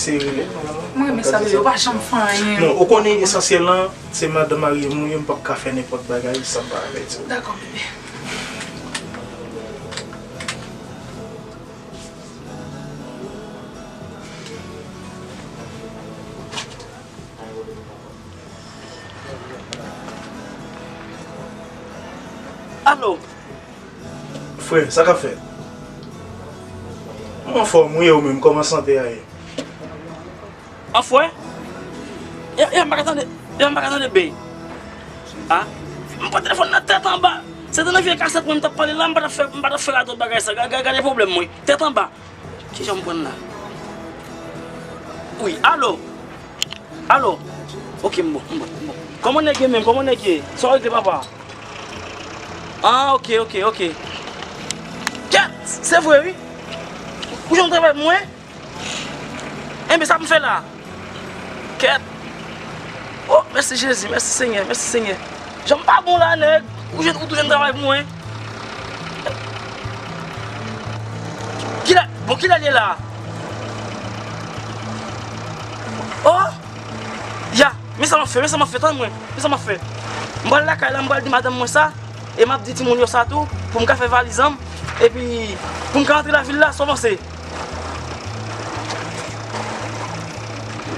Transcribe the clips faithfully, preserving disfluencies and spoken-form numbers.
Mwen renmen sa, bebe, ou pa janm fè anyen. Non, ou konnen esansyèl lan, se madanm marye m ou ye, m p ap ka fè nenpòt bagay san m pa avèti w. Dakò, bebe. Alo! Frè, sa k ap fèt? Mwen anfòm wi, e ou menm, kòman sante a ye? An frè? Ya, ya, m pa ka tande, ya, m pa ka tande byen. A? M pran telefòn nan tèt anba. Se te nan vye kasèt mwen m t ap pale la, m pa t ap fè, m pa t ap fè radòt bagay sa. Ga-, ga-, gade pwoblèm mwen. Tèt anba. Kijan m pran la? Wi, alo? Alo? Ok, m bon, m bon, m bon. Kòman nèg ye menm? Kòman nèg ye? Sa w regle, papa? Ah, ok, ok, ok. Kèt! Se vre, wi. Ou jwenn travay pou mwen? Enben, sa pou m fè la? Kèt! Oh, mèsi Jezi, mèsi Senyè, mèsi Senyè. Jan m pa bon la, nèg. Ou jwenn, ou tou jwenn travay pou mwen. Kilè, bon, kilè l ye la? Oh! Ya, men sa m ap fè, men sa m ap fè, tann mwen, men sa m ap fè. M pral lakay la, m pral di madanm mwen sa, e m ap di timoun yo sa tou, pou m ka fè valiz an m, epi pou m ka antre lavil la, sa w panse?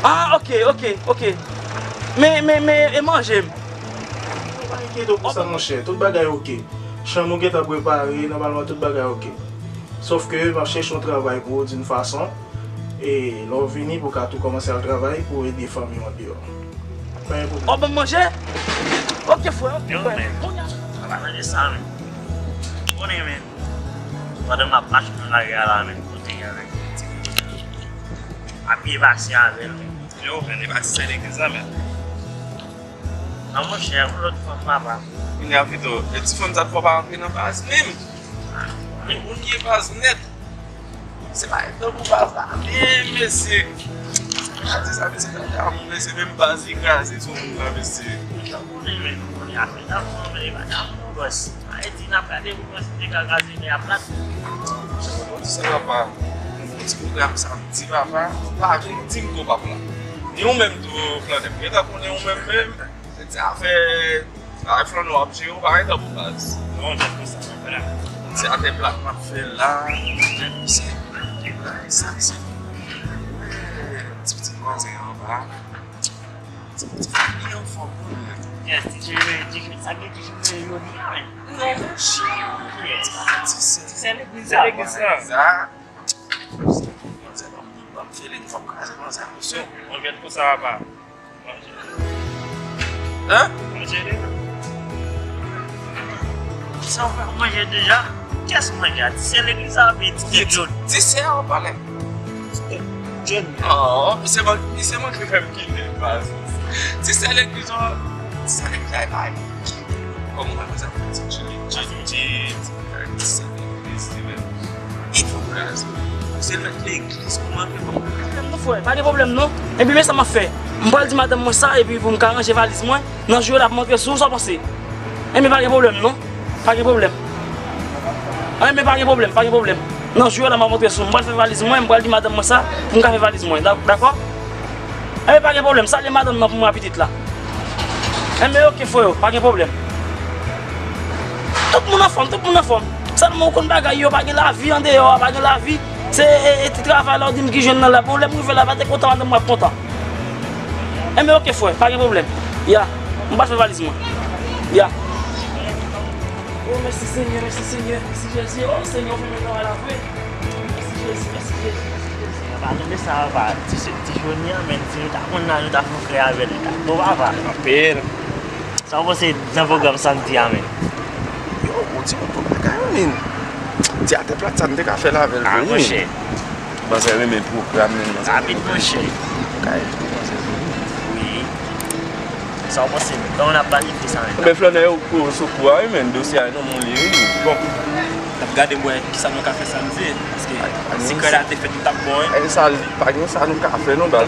Ah, ok, ok, ok. Men, men, men, e manje m? Pa enkyete w pou sa, monchè. Tout bagay ok. Chanm ou gentan prepare, nòmalman tout bagay ok. Sòf ke m ap chèche yon travay pou ou d'une façon. E lè w vini, pou w ka tou kòmanse al travay, pou w ede fanmi w andeyò. Pa gen pwoblèm. Oh, ban m manje? Ok, frè, ok, frè. Yo, men. Kounye a. Sa pa manje sa, men. Konnen, men. Pandan m ap mache nan lari a la, men, kote y avèk ti moun yo. Ap byen pase avè l, men. Yo, men, e pa ti sè legliz la, men. Non, monchè, yon lòt fanm, papa. Kounye a pito, e ti fanm sa t fò pa antre nan baz menm. Men ou lye baz nèt. Se pa etan pou baz la, men mesye. Sa di sa, mesye, sa di a, mesye, menm baz li kraze sou moun nan, mesye. Ou konnen, men, ou konnen afè damou, men e pa damou, bòs. Sa vle di, n ap gade pou bòs li te ka kraze, men y ap bat. Sa papa. Yon ti pwogram samdi, papa. Pa vin di m gon papa. Ni ou menm tou, Flannè. M gentan konnen ou menm, menm. Se ti afè, afè Flannè w ap jere, ou pa gen tan pou baz. Non, jèt konsa, m ap fè la. Ti atè plat m ap fè la. Jèt konsa. Sa, sa. Ti pitit manzè anba. Ti, ti fanmi anfòm, wi. Yes, ti jere, ti jere, sa gen ti jere jodi a, men. Non, monchè. Yes. Ti sè, ti sè legliz la. Ti sè legliz la. Sa. Manzè ban m, ban m feeling, fò m kraze manzè a, mesye. Manje l konsa, papa. Manje. Hein? Manje li. Sa w fè manje deja? Kiyès manje a? Ti sè legliz la oubyen ti sè John? Ti sè a w pale. Ti sè John. Oh, misye man-, misye manke fè m kite l, baz. Ti sè legliz la, ti sè legliz la e pa. Kòman w ap fè sa pou ti John? Ti sè legliz, ti menm. Li fò baz. Se l mèt legliz, kòman ke bon. Pa gen pwoblèm non, frè, pa gen pwoblèm non. Epi men sa m ap fè. M pral di madanm mwen sa, epi pou m ka ranje valiz mwen. Nan jou yo l ap montre sou ou, sa w panse? Enben pa gen pwoblèm non. Pa gen pwoblèm. Enben pa gen pwoblèm, pa gen pwoblèm. Nan jou yo la m ap montre sou ou. M pral fè valiz mwen, m pral di madanm mwen sa, pou m ka fè valiz mwen. Da-, dakò? Enben pa gen pwoblèm, salye madanm nan pou mwen a pitit la. Enben ok frè yo, pa gen pwoblèm. Tout moun anfòm, tout moun anfòm. Sèlman ou konn bagay yo, pa gen lavi andeyò a, pa gen lavi. Se, e, e ti travay la ou di m ki jwenn nan la. Bon, lè m rive la, pa te kontan, madanm mwen ap kontan. Enben ok frè, pa gen pwoblèm. Ya, m pral fè valiz mwen. Ya. Oh, mèsi Senyè, mèsi Senyè, mèsi Jezi. Oh, Senyè, ou fè men travay la vre. Mèsi Jezi, mèsi Jezi, mèsi Jezi. Pa tande sa, papa. Ti, ti Joni an, men, si nou ta konn la, nou ta fè yon krè avè l, li ta bon, papa. Anpil. Sa w panse nan pwogram samdi a, men? Yo, ou di yon bon bagay, men. Ti atè plat sa, m te ka fè l avè l, wi, men. Ah, monchè. Manzè renmen pwogram, men, manzè. Rapid, monchè. Kay, manzè vini. Wi. Sa w panse, kòman n ap planifye sa, men? Men, Flannè, yo, pou sou kou a, wi, men, dosye a, non, moun li, wi. Bon, n ap gade, m wè, kisa nou ka fè samdi, paske si krè la te fèt, li t ap bon, wi. Pa gen sa, pa gen sa nou ka fè, non, baz.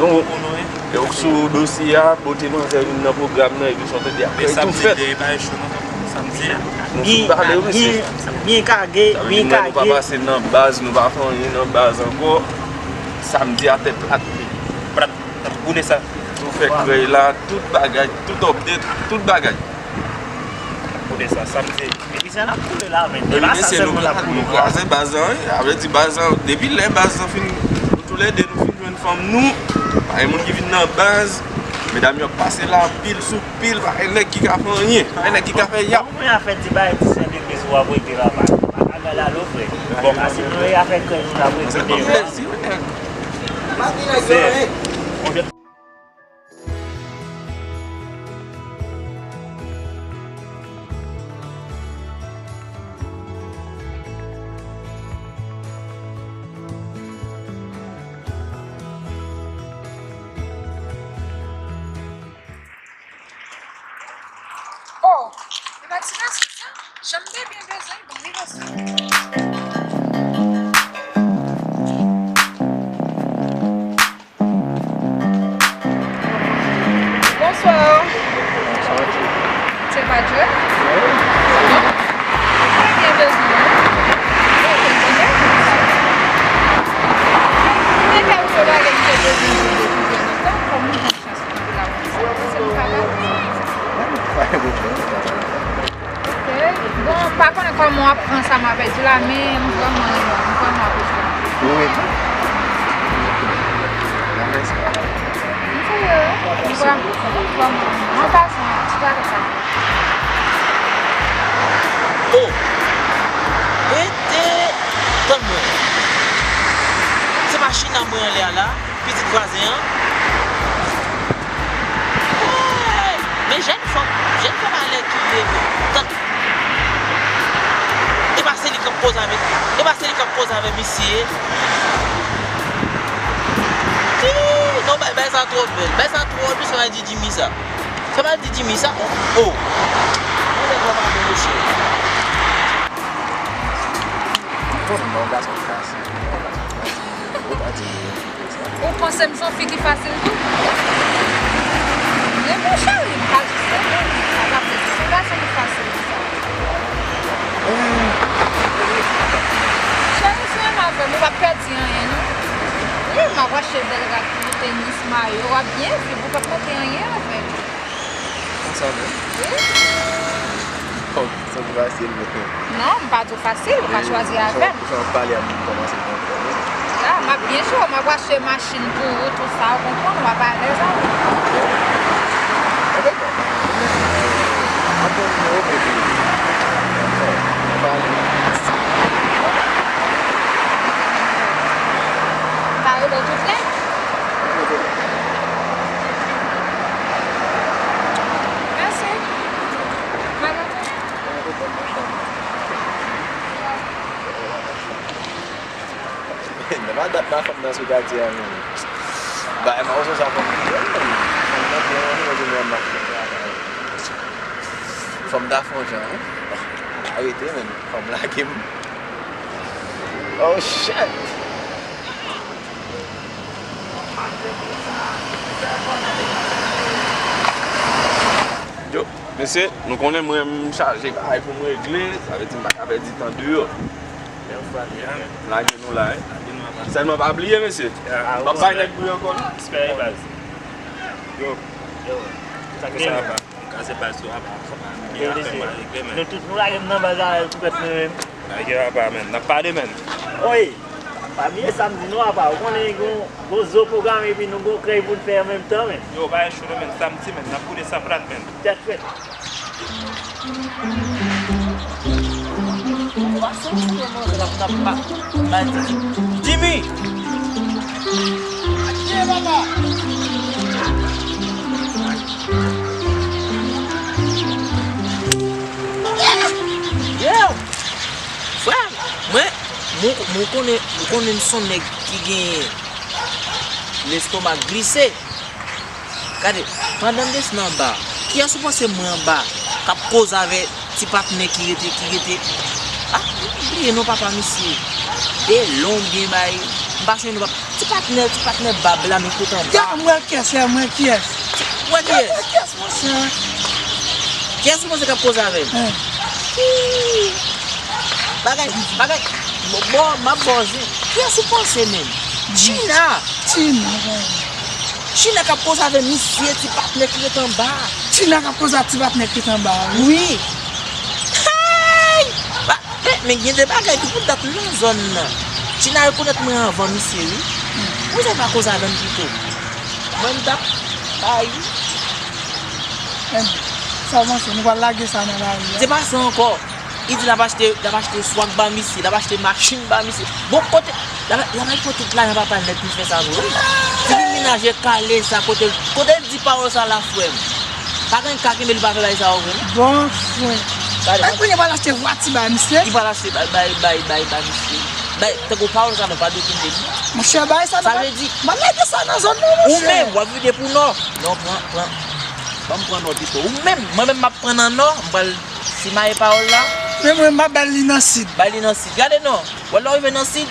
Donk, sou dosye a, pote manzè vin nan pwogram nan, epi sa w tande a, krè tou fèt. Samdi, dèyè pa cho, non, samdi a. Nou fin pale, wi, se. Byen kage, byen kage. Sa vle di, nou pa pase nan baz, nou pa fè anyen nan baz ankò. Samdi a tèt plat. Konnen sa. Nou fè krèy la, tout bagay, tout update, tout bagay. Konnen sa, sa m di. Epi sa n ap koule la, men. Epi mesye, nou kraze baz lan, wi. Sa vle di baz lan, depi lè baz lan fin, nou toulède nou fin jwenn fanm nou, pa gen moun ki vin nan baz, medam yo ap pase la, pil sou pil, pa gen nèg ki ka fè anyen, pa gen nèg ki ka fè yap. Bon, mwen afè ti bagay ti sèn de pye sou ap rete la, pa, pa ka gade alo, frè. Bon, pase nou, afè krèy nou, n ap rete deyò. Se pa plezi, wi, nèg. Oh, e pa ti mesye sa? Jan m te byen bezwen, bon, li vòs. Bonsoir. Bonsoir, Djè. Se pa Djè? Wi. Sa va? Mwen byen bezwen. Mwen te konnen. Mwen te kè ou bagay ki te bezwen depi byen lontan, kòm ou jan chans pou te la pou sa, se m ka ba ou. Pa gen pwoblèm, pa gen pwoblèm. Ok. Bon, m pa konnen kòman w ap pran sa m ap di la, men m vrèman renmen, m vrèman apresye. Ou renmen? Nan respè. M serye, wi. M vrèman, m vrèman renmen. An pasan, ti gate sa. Oh! Rete! Tann mwen. Se pa China mwen anlè a la? Pitit vwazen an. Hey! Men jèn fanm, jèn fanm alè ki leve. Tann. E pa se li k ap koze avè, e pa se li k ap koze avè misye. Ii, non, bay, bay sa twò bèl. Bay sa twò dous, sa va di Jimmy sa. Sa va di Jimmy sa. Oh, oh. Mwen se twò pa bon mesye. Ou konnen mwen yon gason fasil. Ou pa di mwen. Ou panse m se yon fi ki fasil tou? Men monchè, wi, m pa jis renmen li. Sa pa vle di se yon gason ki fasil konsa. Cheri, si w renmen avè m, ou p ap pèdi anyen, non. Wi, m ap achte bèl rad pou ou, tenis, mayo, w ap byen viv, ou p ap manke anyen avè m. Konsa menm? Wi. Bon, kesyon ki fasil, men. Non, m pa di w fasil, ou ka chwazi avè m. Jan w pale a m, m kòmanse konprann, wi. La, m ap byen cho, m ap achte machin pou ou, tout sa, ou konprann, w ap alèz avè m. Enben, bon, m ap pran nimewo m epi nou pale. Sa rele tout lè? Mèsi. Mwen kontan. Nan pa dat nan fanm nan sou katye a, men. Bagay, m pa konn sa fanm ki jwenn, men. Fanm nan byen, mwen, mwen, mwen, mwen. Fanm ta fon jan, wi. Arete, men. Fanm lage m. Oh, shit! Yo, mesye, nou konnen mwen m chaje bagay pou m regle, sa vle di m pa ka pèdi tan deyò. Lage nou la, wi. Sèlman pa bliye, mesye. M ap bay nèg bri ankò, non? Respè, baz. Yo. Yo. Sa k ap fèt? Kraze baz yo apa, apa, men afè m pa regle, men. Nou tout nou lage m nan baz la, tou bèt mwen menm. Lage apa, men. N ap pale, men. Oye, pa bliye sa m di nou apa, ou konnen gon, gon zo pwograme epi nou gon krèy pou n fè an menm tan, men. Yo, bagay cho, men. Sa m di, men. N ap boule san plat, men. Tèt frèt. Ou pa santi kòman l ap tap pa mal di Jimmy? Yo! Frè m, mwen, mwen, mwen konnen, mwen konnen m se yon nèg ki gen lestomak glise. Gade, pandan m desann anba, kiyès ou panse m wè anba k ap koze avè ti patnè ki rete, ki rete? Ah, m bliye non papa misye. Delon byen bay. M pa sonje non papa. Ti patnè, ti patnè bab la, men kote anba. Ya, m wè kiyès, ya, m wè kiyès. Ou wè kiyès? Ya, m wè kiyès, monchè. Kiyès ou panse k ap koze avè m? Ih. Bagay, bagay. Bon, bon, m ap bon, kiyès ou panse menm? China. China, bagay. China k ap koze avè misye, ti patnè ki ret anba. China k ap koze ak ti patnè ki ret anba a, wi. Wi! Hay! Ba, men, men gen de bagay ki pou dat nan zòn nan. China rekonèt mwen anvan misye, wi. Poukisa l pa koze avè m pito? Mwen, m t ap bay. Men, sa w panse, nou pral lage sa nan lari a? Se pa sa ankò. Li di l ap achte, l ap achte swag ba misye, l ap achte machin ba misye. Bon, kote, l ap, l ap al pran tout lajan papa l nèt pou l fè sa vre, wi. Ti li menaj e kale sa, kote, kote l di pawòl sa la, frè m. Pa gen ka kenbe li pa fè bagay sa yo vre, non. Bon, frè. Gade, e kounye a pral achte vwati ba misye? Li pral achte bay, bay, bay, bay, bay misye. Bay, tankou pawòl sa, non, pa dwe kenbe li. Monchè, bay sa, sa vle di, m ap mete sa nan zòn nan, monchè. Ou menm, w ap vide pou nò. Non, pran, pran. Ban m pran nò pito. Ou menm, mwen menm m ap pran nan nò, m pral simaye pawòl la. Men mwen, m ap bay li nan sid. Bay li nan sid. Gade non, wè lè w rive nan sid.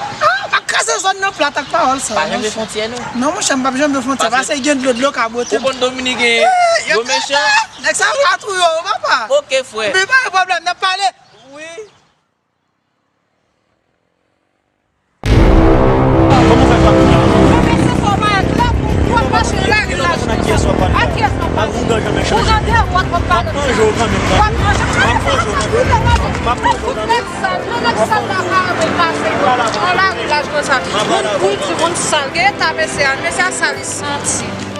Ah, m ap kraze zòn nan plat ak pawòl sa, pa janm vle fwontyè, non. Non, monchè, m p ap janm vle fwontyè, paske gen dlo, dlo ka bwote m. Ou konn Dominiken yo mechan. Nèg sa yo ka touye w, papa. Ok, frè. Men pa gen pwoblèm, n ap pale. Wi. Kòman w fè pa kounye a? Men mesye, sa w pa klè pou w ap mache nan lari laj konsa. Ak kiyès w ap pale? Ak kiyès w ap pale? Ou grandè, w ap pale. M ap manje w kanmenm. W ap manje. M ap manje w kanmenm. M ap manje w kanmenm. Nèg sal, non, nèg sal la pa renmen pase nan lari laj konsa. Moun pwidi, moun sal. Gen eta mesye a, mesye a sal, li santi.